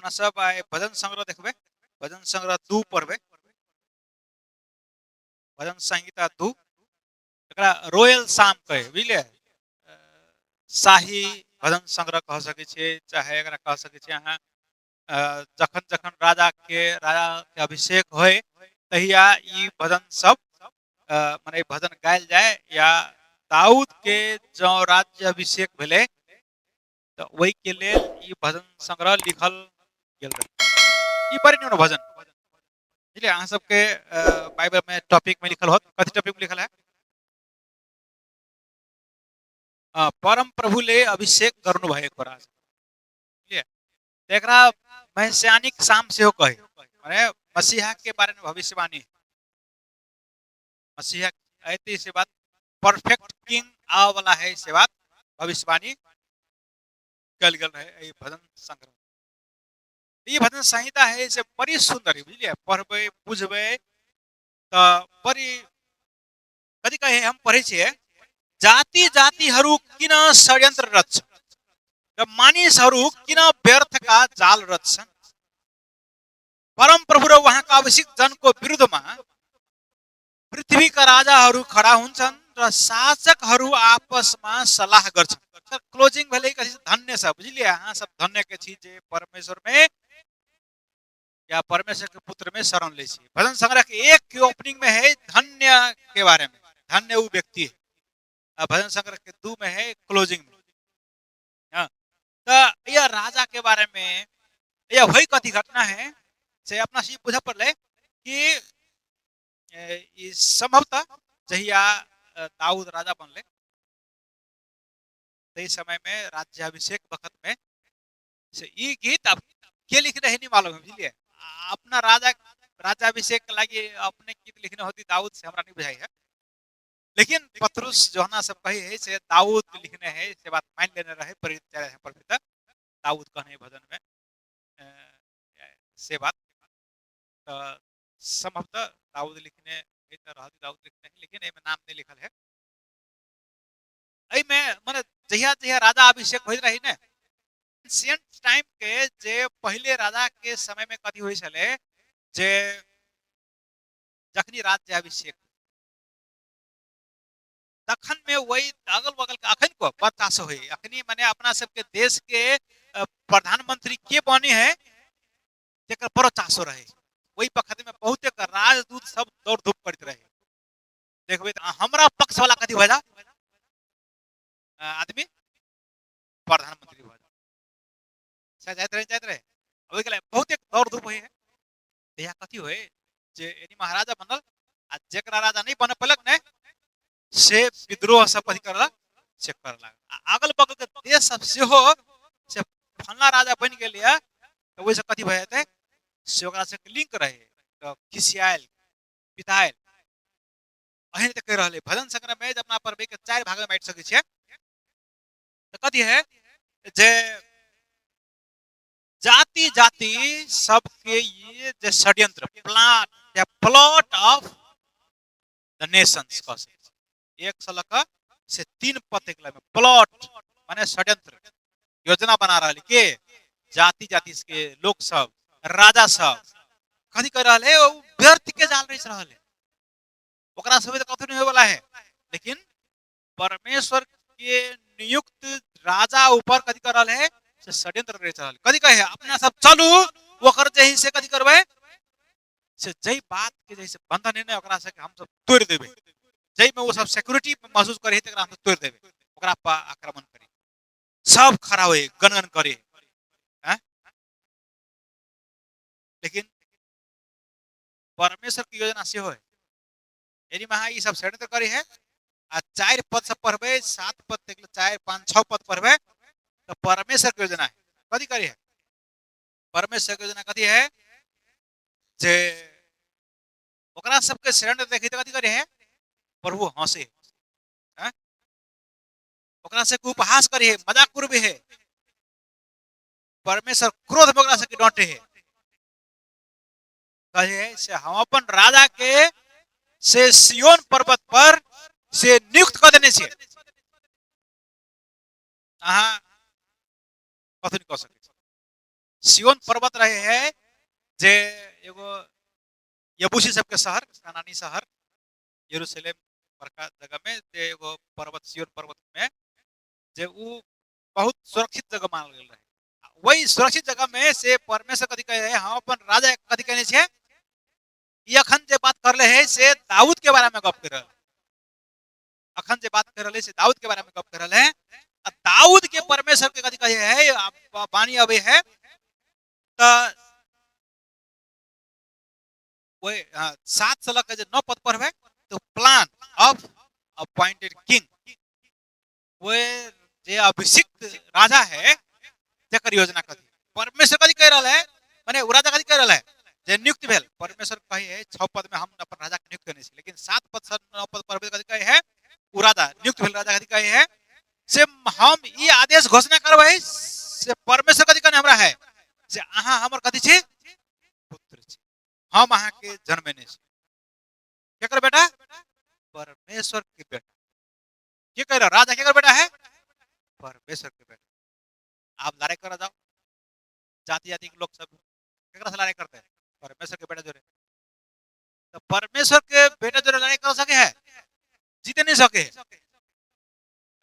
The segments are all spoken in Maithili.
अपना सब आइ भजन संग्रह देखबै। भजन संग्रह 2 पढ़बै, भजन संहिता 2। एकरा रॉयल साम कहे, बुझलियै? शाही भजन संग्रह कह सकै छियै, चाहे एकरा कह सकै छियै अहाँ जखन जखन राजा के अभिषेक होय तहिया ई भजन सब मने भजन गायल जाय, या दाऊद के जँ राज्य अभिषेक भेलै तऽ ओहि के लेल ई भजन संग्रह लिखल गेल रहै। ई बड़ नीक भजन, बुझलियै? अहाँ सबके बाइबल में टॉपिक में लिखल होत। कथी टॉपिक में लिखल है? परम प्रभुले अभिषेक गर्नु भएको राजा, बुझलियै? तऽ एकरा मैसियानिक साम सेहो कहै, माने मसीहा के बारे में भविष्यवाणी। मसीहा ऐते से बात, परफेक्ट किंग आवे वाला है, से बात भविष्यवाणी कल गेल रहे एहि भजन संग्रह। ई भजन संहिता है से बड़ी सुंदर है, बुझलियै? पढ़बै बुझबै तऽ बड़ी कथी कहे। हम पढ़ै छियै, जाति जातिहरू किन षड्यन्त्र रच्छन् र मानिसहरू किन व्यर्थका जाल रच्छन्? परम प्रभु र उहाँका अभिषिक्त जनको विरुद्धमा पृथ्वीका राजाहरू खडा हुन्छन् र शासकहरू आपसमा सल्लाह गर्छन्। क्लोजिंग भेलै कथी? धन्य सब, बुझलियै? अहाँ सब धन्य के छी जे परमेश्वर में या परमेश्वर के पुत्र में शरण लै छी। भजन संग्रह के एक के ओपनिंग में है धन्य के बारे में, धन्य वो व्यक्ति है। आ भजन संग्रह के 2 में है क्लोजिंग में। हाँ, तो यह राजा के बारे में यह वही कथी घटना है से अपना से बुझ पड़लै कि ई संभवतः जहिया दाऊद राजा बनले ताहि समय में राज्याभिषेक वक्त में से ई गीत अब के लिखने है नहीं मालूम है, बुझलिए? अपना राजा राज्याभिषेक के लागि अपने गीत लिखने होती दाऊद से हमरा नहीं बुझाई है, लेकिन पत्रुस जोहना सब कही है से दाऊद लिखने है से बात मान लेने रहे। प्रेरित चाहे प्रभु दाऊद कहने भजन में से बात, तो संभवतः दाऊद लिखने है तो रहती दाऊद लिखने है, लेकिन एहिमे नाम नहीं लिखल है। एहिमे मने जहिया जहिया राजा अभिषेक होइत रही ने, एंशियंट टाइम के जे पहिले राजा के समय में कथी होइ छलै जे जखनी राज्याभिषेक तखन में वही अगल बगल के अखन को बच्चा से होई अखनी माने अपना सबके देश के प्रधानमंत्री के बने है जेकर बड़ो चासो रहे, वही वक्त में बहुते राजदूत सब दौड़ धूप करते रहे। देखबे तऽ हमरा पक्ष वाला कथी भऽ जा आदमी प्रधानमंत्री भऽ जा से जाइत रहे, जाइत रहे। ओहिके लेल बहुते दौड़ धूप होइ है। तहिया कथी होइ जे यदि महाराजा बनल आ जेकरा राजा नहीं बन पेलक ने से विद्रोह सब कथी करलक से कर लागल। आ अगल बगल के देश सब सेहो से फलना राजा बनि गेल यऽ तऽ ओहिसँ कथी भऽ जेतै से ओकरा सबके लिंक रहे तऽ खिसियायल पितायल। अहिन तऽ कहि रहल है भजन संग्रह में जे अपना पढ़बै के 4 भाग में बांटि सकै छियै। तऽ कथी है जे जाति जाति सबके ये जे षड्यंत्र प्लान या प्लॉट ऑफ the Nations कह सकै छी। 1 से लऽ कऽ से 3 पद तक में प्लॉट माने षड्यंत्र योजना बना रहल के जाति जाति के लोक सब राजा सब कथी कर रहल है, ओ व्यर्थ के जाल रच रहल है, ओकरा सब तऽ कथी नहीं होय वाला है। लेकिन परमेश्वर के नियुक्त राजा ऊपर कथी कर रहल है से षड्यंत्र रच रहल। कथी कहे अपना सब चलू ओकर जही से कथी करबै से जई बात के जैसे बंधन है ने ओकरा से हम सब तोड़ देबै, जई में वो सब सिक्योरिटी महसूस करे तकरा हम सब तोड़ देबै, ओकरा पर आक्रमण करी सब खड़ा होए गणगण करे हैं। लेकिन परमेश्वर की योजना सेहो है, यदि महा ई सब षड्यंत्र करे है आ 4 पद सब पढ़बै 7 पद तक 4 5 6 पद पढ़बै तो परमेश्वर की योजना है। कथी करे है परमेश्वर की योजना? कथी है जे ओकरा सबके षड्यंत्र देखी तो कथी करे है प्रभु हंसे हैं, ओकरा सबके उपहास करे है, मजाक करबे है, परमेश्वर क्रोध में ओकरा सबके डांटे है, कहे है से हम अपन राजा के से सियोन पर्वत पर से नियुक्त कऽ देने छियै, अहाँ कथी कऽ सकै छी। सियोन पर्वत रहे है जे एगो यबूसी सबके शहर, कनानी शहर, यरूशलेम बड़का जगह में जे एगो पर्वत सियोन पर्वत में जे उ बहुत सुरक्षित जगह मानल गेल रहे। वही सुरक्षित जगह में से परमेश्वर कथी कहे है, हम अपन राजा कथी कहने छे, ई अखन जे बात करले है से दाऊद के बारे में गप कर रहल, अखन जे बात कर रहले से दाऊद के बारे में गप कर रहल है। आ दाऊद के परमेश्वर के कथी कहे है, बानी अबे है त वही 7 से लग के जे 9 पद पढ़बे तो प्लान ऑफ अपॉइंटेड किंग, वे जे अभिषिक्त राजा है तेकर योजना कथी परमेश्वर कथी कह रहल है, माने उ राजा कथी कह रहल है जे नियुक्त भेल। परमेश्वर कहे है 6 पद में हम अपन राजा के नियुक्त करने छी, लेकिन 7 पद से 9 पद पढ़बे कथी कहे है, उ राजा नियुक्त भेल राजा कथी कहे है से हम ई आदेश घोषणा करबै से परमेश्वर कथी कहने हमरा है से अहाँ हमर कथी छी, पुत्र छी, हम अहाँ के जन्मेने छी। केकर बेटा? परमेश्वर के बेटा। के कह रहा राजा केकर बेटा है? परमेश्वर के बेटा। आप लड़ाई कर जाओ, जाति जाति के लोग सब केकरा से लड़ाई करते हैं? परमेश्वर के बेटा जोरे। तो परमेश्वर के बेटा जोरे लड़ाई कर सके है? जीते नहीं सके है।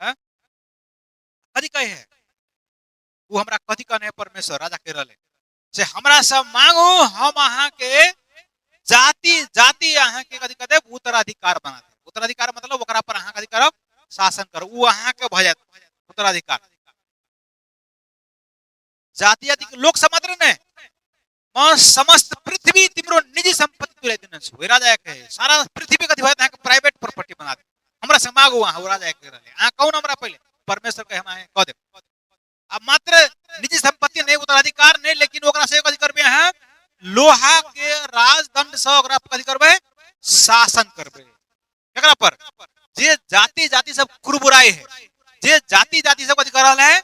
हाँ? कथी कहे है वो हमरा कथी कहने है परमेश्वर राजा के रहले से हमरा सब मांगू हम अहाँ के जाति जाति अहाँ के कथी कहते उत्तराधिकार बना दे। उत्तराधिकार मतलब ओकरा पर अहाँ कथी करब, शासन करब, उ अहाँ के भऽ जायत उत्तराधिकार। जाति जाति के लोक सब मात्र नहीं, म समस्त पृथ्वी तिम्रो निजी संपत्ति तुलाई देने छु। राजा के सारा पृथ्वी कथी भऽ अहाँ के प्राइवेट प्रॉपर्टी बना दे। हमरा से मांगू अहाँ, उ राजा के रहले अहाँ कहू ना हमरा पहिले, परमेश्वर के हम अहाँ कह देब। अब मात्र निजी संपत्ति नहीं, उत्तराधिकार नहीं, लेकिन ओकरा से कथी करबे अहाँ, लोहा के राजदंड से ओकरा कथी करबे, शासन करबे। एकरा पर जे जाति जाति सब कुरबुराई है, जे जाति जाति सब कथी कर रहल है,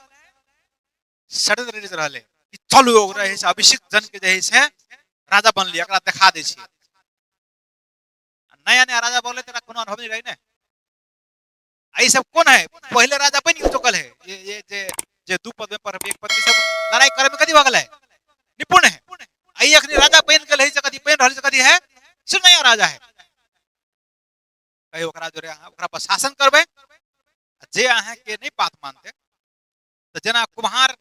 षड्यंत्र रच रहल है कि चलू ओकरा जे है से अभिषिक्त जन के जे है से राजा बनली, एकरा देखा दै छी। नया नया राजा बनले तकरा कोनो अनुभव नहीं रहे ने। आ ई सब कोन है, पहले राजा बनि चुकल है। ये जे जे 2 पद में पढ़ब, 1 पद में सब लड़ाई करे में कथी भऽ गेल है, निपुण है। आ ई अखनी राजा बनि गेल है से कथी बनि रहल से कथी है, से नया राजा है। कही ओकरा जोरे अहाँ ओकरा पर शासन करबै, जे अहाँ के नहीं बात मानते तो जेना कुम्हार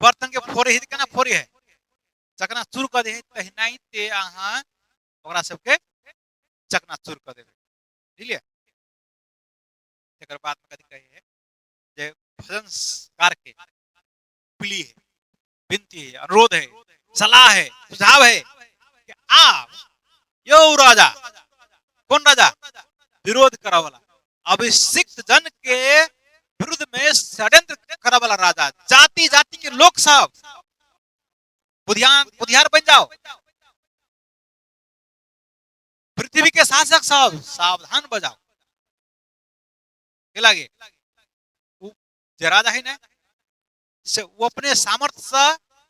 बर्तन के फोड़े है केना फोड़े है, चकना चूर कऽ दे है, तहिनाइते अहाँ ओकरा सबके चकना चूर कऽ देबै। बुझलियै? तकर बाद में कथी कहै है जे भजनकार के प्ली है, विनती है, अनुरोध है, सलाह है, सुझाव है कि आप यो राजा, कौन राजा, विरोध करे वाला, अभिषिक्त जन के विरुद्ध में षड्यंत्र करे वाला राजा, जाति जाति के लोग सब बुधियार बन जाओ, पृथ्वी के शासक सब सावधान बजाओ। के लागे उ जे राजा है ने से वो अपने सामर्थ्य से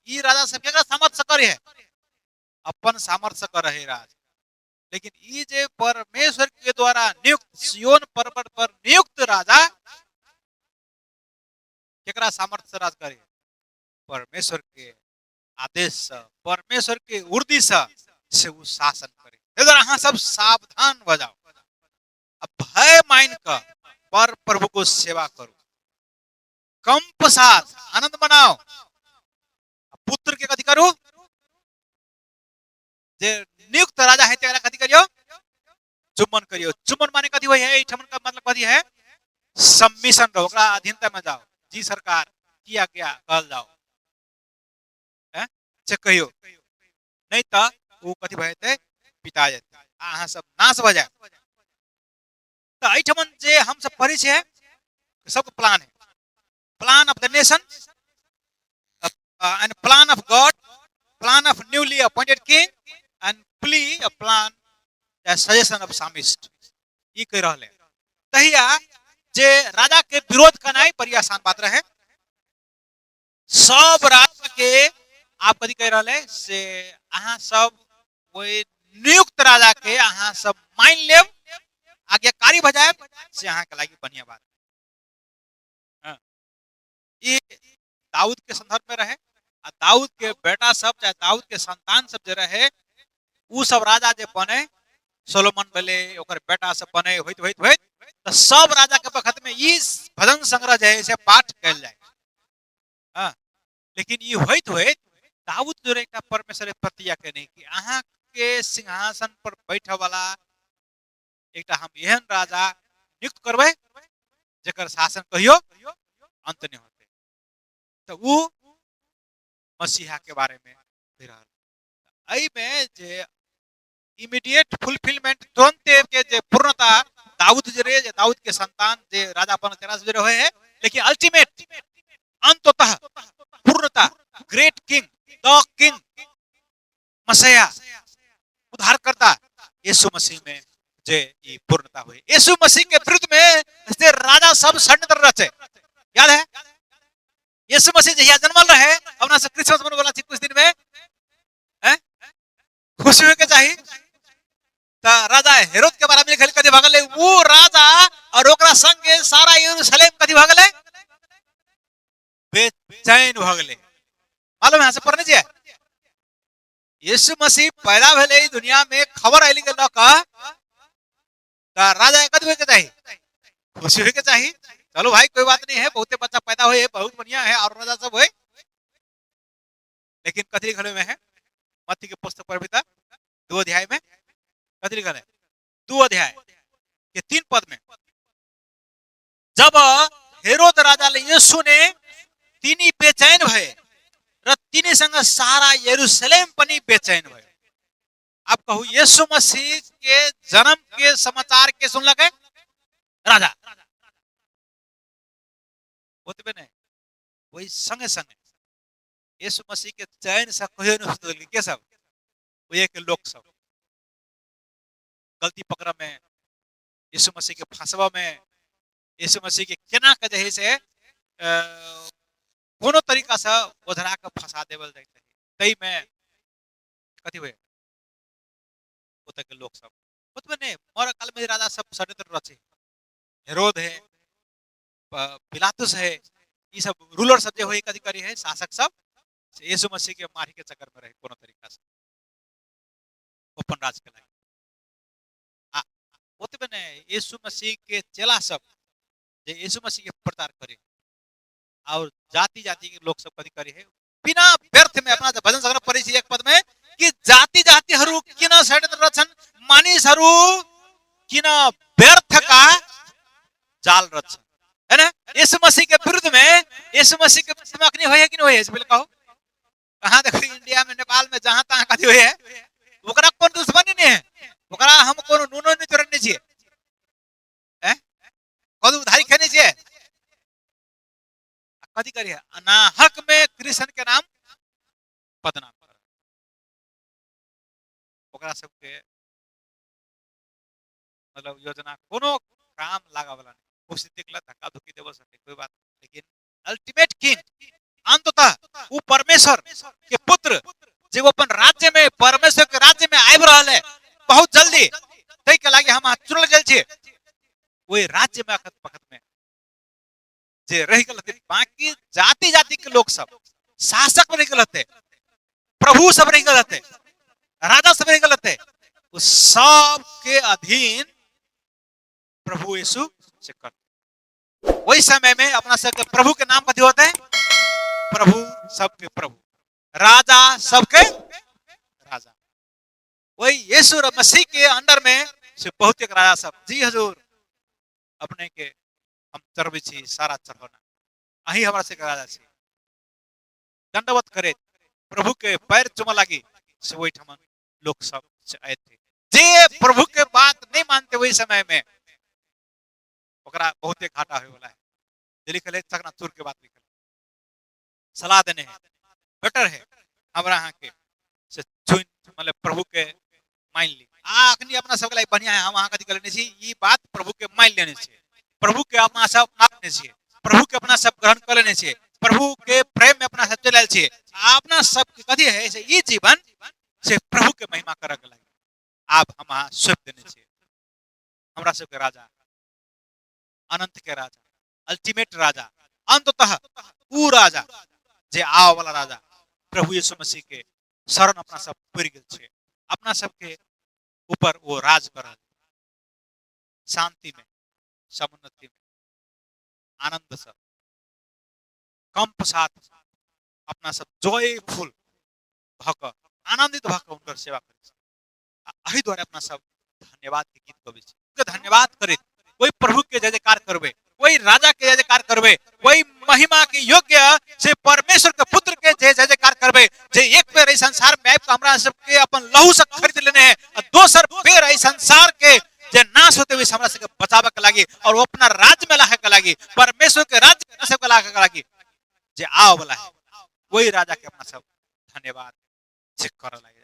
ई राजा सब केकरा सामर्थ्य से करे है, अपन सामर्थ्य से करे है राज। लेकिन ई जे परमेश्वर के द्वारा नियुक्त सियोन पर्वत पर नियुक्त राजा केकरा सामर्थ्य से राज करे, परमेश्वर के आदेश से, परमेश्वर के उर्दी से वो शासन करे। इधर अहाँ सब सावधान भ जाओ, अब भय मान क पर प्रभु को सेवा करो, कंप साथ आनंद मनाओ। पुत्र के कथी करू, जे नियुक्त राजा है तेरा कथी करियो, चुम्बन करियो। चुम्बन माने कथी होय है, एहिठाम का मतलब कथी है, सबमिशन रहो, ओकरा अधीनता में जाओ, जी सरकार किया गया कहल जाओ, हैं से कहियो, नहीं त ओ कथी भऽ जेतै, पिता जेतै, अहाँ सब नाश भऽ जायब। त एहिठाम जे हम सब पढ़ै छियै सबके प्लान है, plan of the nation and plan of God, plan of newly appointed king and plea a plan suggestion of psalmist. ई कहि रहल है तहिया जे राजा के विरोध करनाइ बड़ी आसान बात रहे। सब राजा के आप कथी कहि रहल है से अहाँ सब ओहि नियुक्त राजा के अहाँ सब मान लेब, आज्ञाकारी भऽ जायब, से अहाँ के लागी बढ़िया बात। हाँ। ई दाऊद के संदर्भ में रहे। आ दाऊद के बेटा सब चाहे दाऊद के संतान सब जे रहे उ सब राजा जे बने, सोलोमन भेले, ओकर बेटा सब बने, होइत होइत होइत तऽ सब राजा के बखत में ई भजन संग्रह जे है से पाठ कयल जाय। हाँ, लेकिन ई होइत होइत दाऊद जो एकटा परमेश्वर प्रतिज्ञा केने कि अहाँ के सिंहासन पर बैठे वाला एकटा हम एहन राजा नियुक्त करबै जेकर शासन कहियो अंत नहीं होते। तऽ उ मसीहा के बारे में कहि रहल। एहिमे जे इमीडिएट फुलफिलमेंट तुरंते के जे पूर्णता दाऊद जे रहे, जे दाऊद के संतान जे राजा बनल तेरा जे रहे है, लेकिन अल्टीमेट अंततः पूर्णता ग्रेट किंग, the king, मसीहा उद्धारकर्ता यीशु मसीह में जे ई पूर्णता हुई। यीशु मसीह के विरुद्ध में से राजा सब षड्यंत्र रचे। याद है यीशु मसीह जहिया जन्मल रहे, अपना से क्रिसमस मनबे वाला छी कुछ दिन में, हैं? खुशी होय के चाही। त राजा हेरोद के बारे में लिखल कथी भऽ गेलै, वो राजा और ओकरा संगे सारा यरूशलेम कथी भऽ गेलै, बेचैन भऽ गेलै। मालूम है से पढ़ने छियै, यीशु मसीह पैदा भेलै ई दुनिया में, खबर आयल के लऽ कऽ त राजा के कथी होय के चाही, खुशी होय के चाही। चलो भाई कोई बात नहीं है, बहुते बच्चा पैदा होय है, बहुत बढ़िया है, और राजा सब होय। लेकिन कथी लिखल में है, मत्ती के पुस्तक पर भी 2 अध्याय में कथी लिखल है, 2 अध्याय के 3 पद में, जब हेरोद राजा ले यीशु ने तिनी बेचैन भए र तिनीसँग सारा यरूशलेम पनि बेचैन भयो। अब कहू यीशु मसीह के जन्म के समाचार के सुनलकै राजा, ओतबे नहीं, वही संगे संगे यीशु मसीह के चैन से कहियो नहीं सुतल के सब ओए के लोक सब गलती पकड़ में, यीशु मसीह के फंसवा में, यीशु मसीह के केना के जे है से कोनो तरीका से ओझरा के फंसा देवल जाइत रहे। तै में कथी हुए ओतऽ के लोक सब, ओतबे नहीं मर काल में राजा सब षड्यंत्र रचे, हेरोद है, पिलातुस है, ई सब रूलर सब जे होय कथी करी है, शासक सब से यीशु मसीह के मारी के चक्कर में रहे कोनो तरीका से अपन राज के लागी। आ ओतबे नहीं यीशु मसीह के चेला सब जे यीशु मसीह के प्रचार करे और जाति जाति के लोग सब कथी करे है बिना व्यर्थ में। अपना भजन संग्रह पढ़ै छी एक पद में कि जाति जातिहरू किन षड्यंत्र रच्छन्, मानिसहरू किन व्यर्थका जाल रच्छन्, है ना। यीशु मसीह के विरुद्ध में, यीशु मसीह के विरुद्ध में अखनी होय है कि नहीं होय है, से पहिले कहू। कहाँ देखो इंडिया में, नेपाल में, जहाँ तहाँ कथी होय है, ओकरा कोन दुश्मनी नहीं है, ओकरा हम कोनो नूनो नहीं चोरने छियै, हैं कदू उधारी खेने छियै, कथी करिए अनाहक में कृष्ण के नाम बदनाम कर। ओकरा सबके मतलब योजना कोनो काम लागा वाला नहीं, कुछ दिखला धक्का धुक्की देबो सके कोई बात नहीं, लेकिन अल्टीमेट किंग अंततः उ परमेश्वर के पुत्र जे वो अपन राज्य में, परमेश्वर के राज्य में आबि रहल है बहुत जल्दी, तै के लागी हम अहाँ चुनल गेल छियै, ओहि राज्य में अखत बखत में जे रहि गेल हथिन बाकी जाति जाति के लोग सब, शासक रहि गेल हते, प्रभु सब रहि गेल हते, राजा सब रहि गेल हते, उ सब के अधीन प्रभु यीशु से कर। वही समय में अपना सबके प्रभु के नाम कथी होते हैं, प्रभु सबके प्रभु, राजा सबके राजा। वही यीशु और मसीह के अंडर में से बहुत एक राजा सब जी हजूर अपने के हम चढ़बै छी सारा चढ़ौना, अहीं हमरा सबके राजा छी। दंडवत करे प्रभु के पैर चुमऽ लागी से ओहिठाम लोक सब से आए थे। जे प्रभु के बात नहीं मानते वही समय में ओकरा बहुते घाटा होय वाला है। जे लिखल है चकनाचूर के बात लिखल है, सलाह देने है, बेटर है हमरा अहाँ के से चुन मतलब प्रभु के मान ली। आ अखनी अपना सबके लिए बढ़िया है, हम अहाँ कथी लेने छी, ई बात प्रभु के मान लेने छी, प्रभु के अपना सब अपना लेने छी, प्रभु के अपना सब ग्रहण कर लेने छी, प्रभु के प्रेम में अपना सब चलि आयल छी। आ अपना सब के कथी है से ई जीवन से प्रभु के महिमा करऽ के लागी आब हम अहाँ सौंपि देने छी। हमरा सबके राजा अनंत के राजा, अल्टीमेट राजा, अंततः ऊ राजा जे आवे वाला राजा प्रभु यीशु मसीह के शरण अपना सब पड़ि गेल छै। अपना सबके ऊपर ओ राज कर रहल, शांति में, समुन्नति में, आनंद से, कंप साथ अपना सब जॉयफुल भऽ कऽ, आनंदित भऽ कऽ हुनकर सेवा करै छी। आ एहि दुआरे अपना सब धन्यवाद के गीत गबै छी। के धन्यवाद करैत ओहि प्रभु के जय जयकार करबै, ओहि राजा के जय जयकार करबै, ओहि महिमा के योग्य से परमेश्वर के पुत्र के जय जय जयकार करबै, जे एक बेर एहि संसार में आबि कऽ हमरा सबके अपन लहू से खरीद लेने है आ दोसर बेर एहि संसार के जे नाश होते हुए हमरा सबके बचाबे के लागी और वो अपना राज्य में लाहे के लागी, परमेश्वर के राज्य में सबके लाहे के लागी जे आवे वाला है, वही राजा के अपना सब धन्यवाद से करऽ लागी।